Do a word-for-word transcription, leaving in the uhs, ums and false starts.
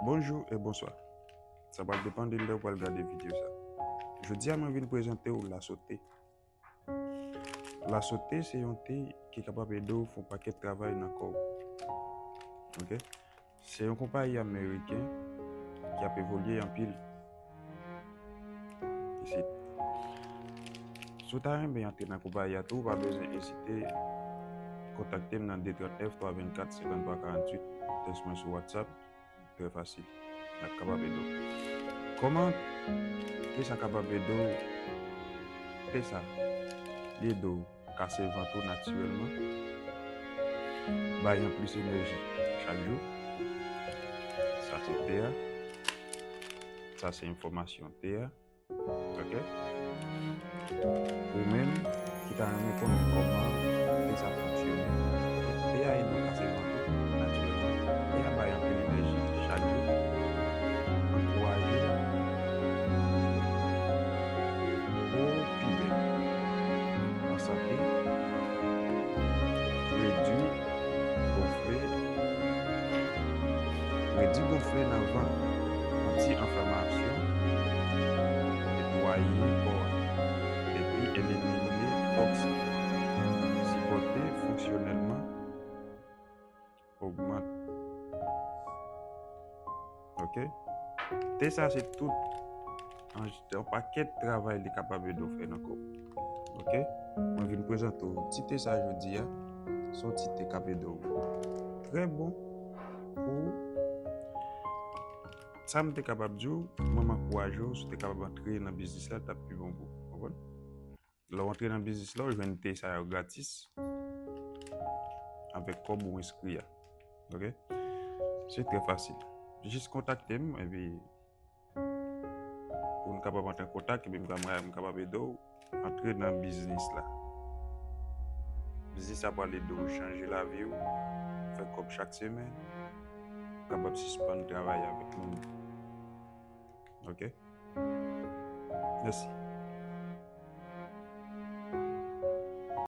Bonjou e bonswa. Sa pral depann de lè w pral gade videyo sa. Jodi a mwen vin prezante w Lasote. Lasote se yon te ki kapab ede w fè yon pakèt travay nan kò w. Ok? Se yon konpayi ameriken ki ap evolye anpil isit. Si w ta renmen antre nan konpayi a tou, ou pa bezwen ezite kontakte m nan de trant nèf twa vennkat senkanntwa karanntuit, tèks mwen sou WhatsApp. Trè fasil. L ap kapab ede w. Kòman te sa kapab ede w? Te sa, li ede w kase vant ou natirèlman, bay an plis enèji chak jou. Sa se te a. Sa se enfòmasyon te a. Ok? Ou menm ki ta renmen konnen kòman te sa fonksyone, te a ede w kase vant ou natirèlman. Te a bay anpil enèji chak jou, ankouraje w pou w pi bèl, an sante, redui gonfle, redui gonfle nan vant, anti enflamasyon, netwaye kò a, epi elimine toksin, sipòte fonksyonèlman, ogmante. Ok? Te sa se tout an, an pakèt travay li kapab ede w fè nan kò w. Ok? Mwen vin prezante w ti te sa jodi a. Se yon ti te k ap ede w trè bon pou sa m te kapab di w. Mwen, m ankouraje w, si w te kapab antre nan biznis la, l t ap pi bon pou ou. Konprann? Lè w antre nan biznis la, w jwenn te sa yo gratis avèk kòb ou enskri a. Ok? Se trè fasil. Jis kontakte m, epi pou n kapab antre an kontak, epi m ka, m kapab ede w antre nan biznis la. Biznis la pral ede w chanje lavi w, fè kòb chak semèn, kapab sispann travay avèk moun. Ok? Mèsi.